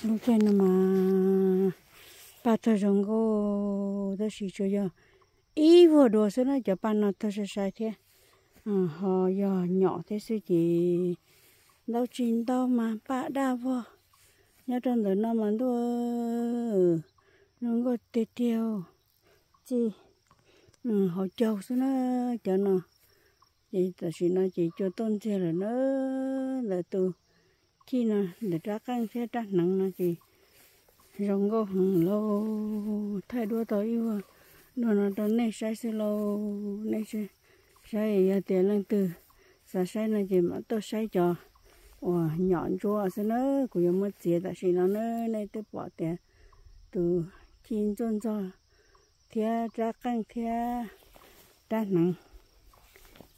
Lub caij no mas paj txog zoo nkauj tab sis tsuas yog ib vuag dua xwb na, cov paj no txog sai sai thiab. Ho yog nyom thiab xwb ces ntau tsis ntau mas paj daj vog. Nyob rau ntawm no mas ntuj, zoo nkauj tiag tiag, txij hauv caug xwb na cov no. Ces tam sim no ces cua tuaj ntxiag lawm na, ntawm tus chij no, ntawm rab qeej thiab rab hneev no ces zoo nkauj heev lauj. Thaij duab tau ib vuag dua no rau nej saib xwb lauj. Nej saib, yog tias leej twg xav saib no ces mam tuaj saib cov uas nyom ntsuab xwb na. Kuv yuav muab txiav tam sim no na, nej twb pom tias tus chij ntxuaj ntxog thiab rab qeej thiab rab hneev.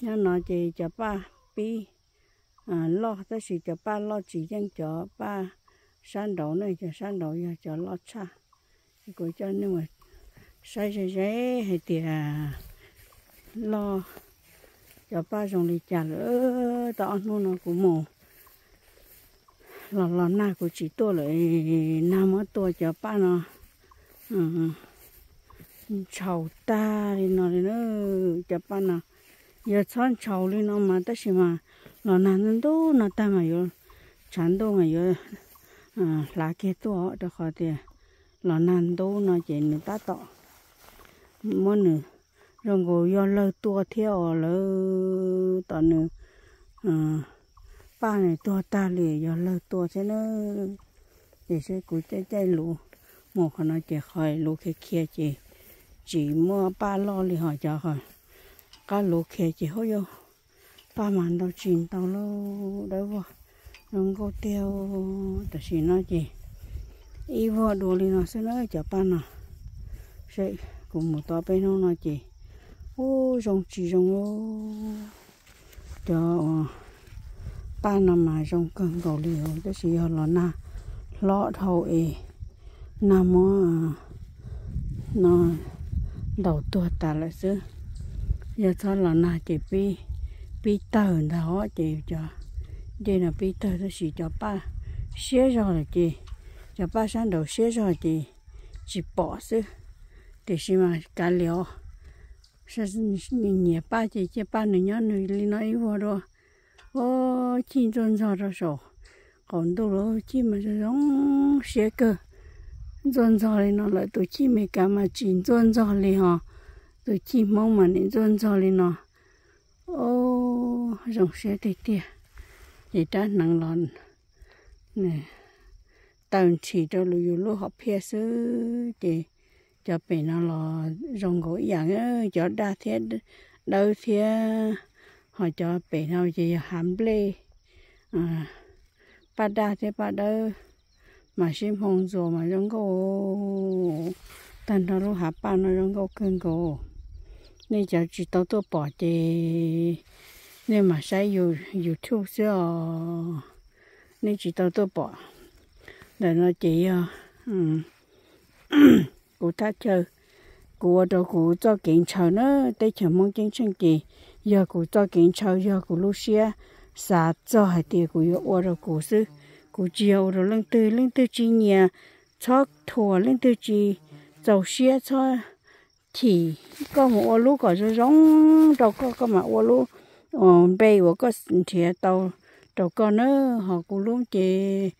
Nyob no ces cov paj pib loj tab sis cov paj loj tsis yeej cov paj sab nraud ne, cov sab nraud yog cov loj tshaj. Kuv coj nej mus saib ze ze hais tias loj, cov paj zoo li cas lawm. Tau ob hnub no kuv mus los los nag kuv tsis tuaj lawm, nag muab tua cov paj no ntshaus tag li no li na. Cov paj no yog txhob ntshaus li no mas tab sis mas los nag ntub ntub no tag mas yuav, tshav ntuj mas yuav hlav kiag tuaj rau qhov tias los nag ntub no ces nws tab tom muab nws zoo nkaus yog lawg tua thiab os, lawv tom nws paj nws tuag tag li yog lawg tua thiab na. Ces saib kuv caij caij luv mus qhov no ces qhov luv khiav khiav ces tsis muaj paj loj li, ho cov qab luv khiav ces hauj yog paj mas ntau tsis ntau lauj, dawb vog zoo nkauj tiag. Tam sim no ces ib vuag dua li no xwb na cov paj no. Saib kuv mus tau peb hnub no ces ub zoo tsis zoo lauj. Cov paj no mas zoo kawg nkaus li tab sis yog los nag hlob dhau es nag muab no ntaus tuag tas lawm xwb. Yog txhob los nag ces pib tawg ntag ces cov dej no pib tawg tab sis cov paj siab zog lawm ces, cov paj sab nraud siab zog ces tsis pom xwb. Tiam sis mas kav liam, nyiam paj ces cia paj nws nyob nws li no ib vuag dua. Ub, chij ntxuaj ntxog rau saum qaum ntuj lawm, chij mas zoo zoo siab kawg. Ntxuaj ntxog li no lawm, tus chij Meskas mas tsis ntxuaj ntxog li ho, tus chij Hmoob mas nim ntxuaj ntxog li no. Ub, zoo siab tiag tiag. Ces rab hneev los taw ntshis rau yus lub hom phiaj xwb ces cov pem no los zoo nkaus ib yam, cov daj thiab dawb thiab, ho cov pem no ces yog hav nplej, paj daj thiab paj dawb, mas sib hmoo ntxuas mas zoo nkauj. Tag nrho lub hav paj no zoo nkauj kawg nkaus. Nej cov tsis tau tuaj pom ces nej mam saib YouTube xwb os, nej tsis tau tuaj pom. Ntawm no ces yog kuv thaj chaw, kuv ua rau kuv txoj kev ntshaw na, teb chaws Hmoob ceeb tsheej ces yog kuv txoj kev ntshaw, yog kuv lub siab xav txog hais tias kuv yuav ua rau kuv xwb, kuv tsis yog ua rau leej twg. Leej twg tsis nyiam txhob thuam, leej twg tsis txaus siab txhob chim. Koj mus ua lub kom zoo zoo rau koj, koj mam ua lub npe uas koj nrhiav tau rau koj na. Ho kuv lub ces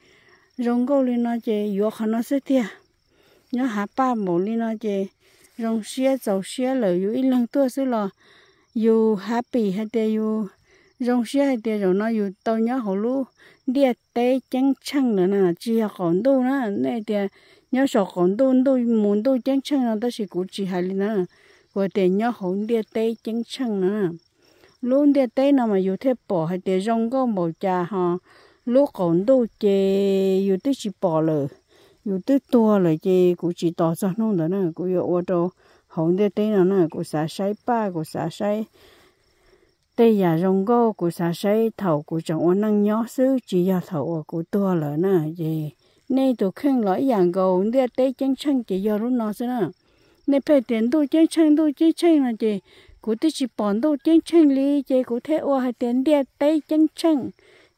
zoo nkauj li no ces yuav qhov no xwb tiag. Nyob hav paj npaum li no ces zoo siab txaus siab lawm. Yus ib leeg tuaj xwb los yus happy hais tias yus zoo siab hais tias zaum no yus tau nyob hauv lub ntiaj teb ceeb tsheej lawm na, tsis yog qaum ntuj na. Nej tias nyob saum qaum ntuj, ntuj mus ntuj ceeb tsheej no, tab sis kuv tsis hais li na. Kuv tias nyob hauv ntiaj teb ceeb tsheej na. Lub ntiaj teb no mas yus thiaj pom hais tias zoo nkauj npaum cas, ho lub qaum ntuj ces yus twb tsis pom lawm, yus twb tuag lawm ces kuv tsis tos txog hnub ntawd na. Kuv yuav ua rau hauv ntiaj teb no na, kuv xav saib paj, kuv xav saib tej yam zoo nkauj, kuv xav saib thaum kuv tseem ua neej nyob xwb, tsis yog thaum uas kuv tuag lawm na. Ces nej tus kheej los ib yam nkaus, ntiaj teb ceeb tsheej ces yog lub no xwb na. Nej pheej tias ntuj ceeb tsheej, ntuj ceeb tsheej no ces kuv twb tsis pom ntuj ceeb tsheej li, ces kuv thiaj ua hais tias ntiaj teb ceeb tsheej,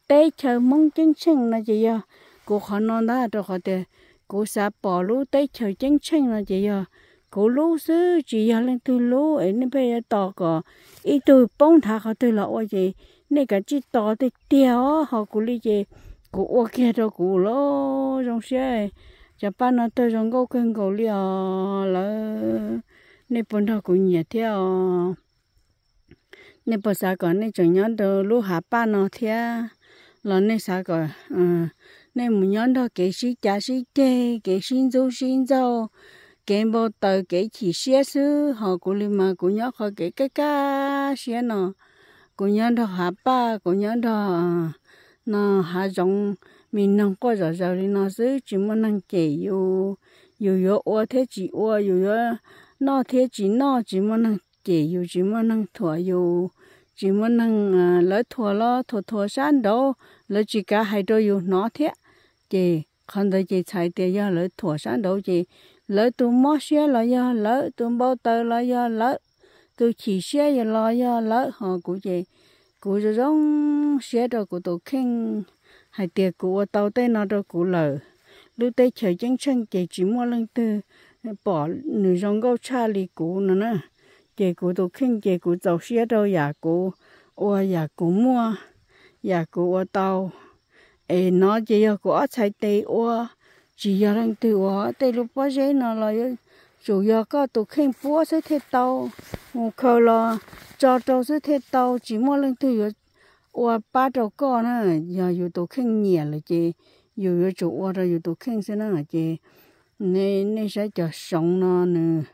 teb chaws Hmoob ceeb tsheej no ces yog kuv qhov no ntag, rau qhov tias kuv xav pom lub teb chaws ceeb tsheej no ces yog kuv lub xwb, tsis yog leej twg lub es nej pheej yuav tos kom ib tug poob nrhav qhov twg los ua ces nej kav tsij tos tiag tiag os. Ho kuv li ces kuv ua kiag rau kuv los zoo siab. Cov paj no tawg zoo nkauj kawg nkaus li os lawm. Nej puas nrog kuv nyiam thiab os? Nej puas xav kom nej tseem nyob rau lub hav paj no thiab los nej xav kom nej mus nyob nrog kev sib cav sib ceg, kev sib ntxub sib ntxaug, kev npau taws, kev chim siab xwb? Ho kuv li mas kuv nyob qhov kev kaj kaj siab no, kuv nyob nrog hav paj, kuv nyob nrog no hav zoov, me noog quaj zom zaws li no xwb, tsis muaj neeg cem yus. Yus yuav ua thiab tsis ua, yus yuav noj thiab tsis noj, tsis muaj neeg cem yus, tsis muaj neeg thuam yus, tsis muaj neeg, lawv thuam los thuam thuam sab nraud, lawv tsis kav hais rau yus hnov thiab. Ces qhov ntawd ces txhais tias yog lawv thuam sab nraud ces lawv tus mob siab los yog lawv, tus npau taws los yog lawv, tus chim siab los yog lawv. Ho kuv ces kuv zoo zoo siab rau kuv tus kheej hais tias kuv ua tau tej no rau kuv lawm. Lub teb chaws ceeb tsheej ces tsis muaj leej twg pom nws zoo nkauj tshaj li kuv no na. Ces kuv tus kheej ces kuv txaus siab rau yam kuv ua, yam kuv muaj, yam kuv ua tau. Es no ces yog kuv ob txhais tes ua, tsis yog leej twg ua. Tej lub pob zeb no los yuav tsum yog koj tus kheej puab xwb thiaj tau, mus khaws los tso rau xwb thiaj tau, tsis muaj leej twg yuav ua pab rau koj na. Yog yus tus kheej nyiam lawm ces yus yuav tsum ua rau yus tus kheej xwb na. Ces nej saib cov zoov no nws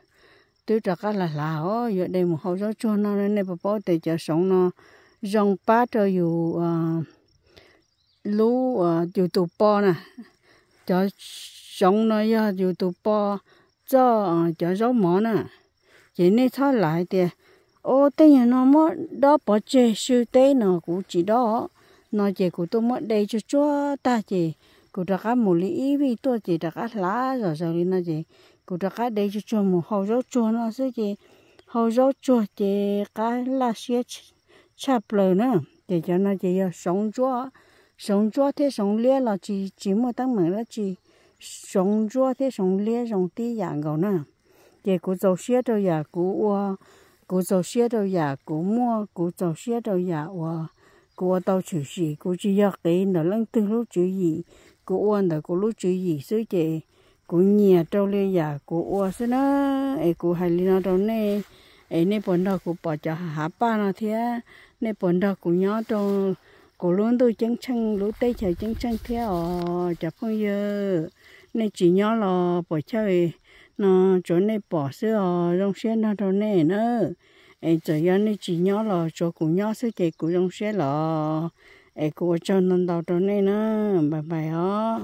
twb rov qab hlav hlav os, yuav de mus hau zaub tsuag no, nej puas paub tias cov zoov no zoo pab rau yus lub, yus tus po na. Cov zoov no yog yus tus po txoj cov zaub mov na. Ces nej txhob lam hais tias, o, tej nyuag no muab dob pov tseg sw teb no, kuv tsis dob no. Ces kuv tuaj muab de tsuag tsuag tag ces kuv rov qab mus li ib vij tuaj ces rov qab hlav zom zaws li no ces kuv rov qab de tsuag tsuag mus hau zaub tsuag no xwb ces hau zaub tsuag ces qab laj siab tshaj plaws na. Ces cov no ces yog zoov ntsuab, zoov ntsuab thiab zoov liab los tsis, tsis muaj teeb meem dab tsi. Zoov ntsuab thiab zoov liab zoo tib yam nkaus na. Ces kuv txaus siab rau yam kuv ua, kuv txaus siab rau yam kuv muaj, kuv txaus siab rau yam uas kuv ua tau tshwm sim. Kuv tsis yog qiv ntawm leej twg lub tswv yim, kuv ua ntawm kuv lub tswv yim xwb ces kuv nyiam rau li yam kuv ua xwb na. Es kuv hais li no rau nej, es nej puas nrog kuv pom cov hav paj no thiab? Nej puas nrog kuv nyob rau kuv lub ntuj ceeb tsheej, lub teb chaws ceeb tsheej thiab os cov phooj ywg? Nej tsis nyob los puas chawj, no tsuav nej pom xwb os, zoo siab nrog rau nej na. Es txawm yog nej tsis nyob los tsuav kuv nyob xwb ces kuv zoo siab los. Es kuv ua tsaug ntau ntau rau nej na, npais npais os.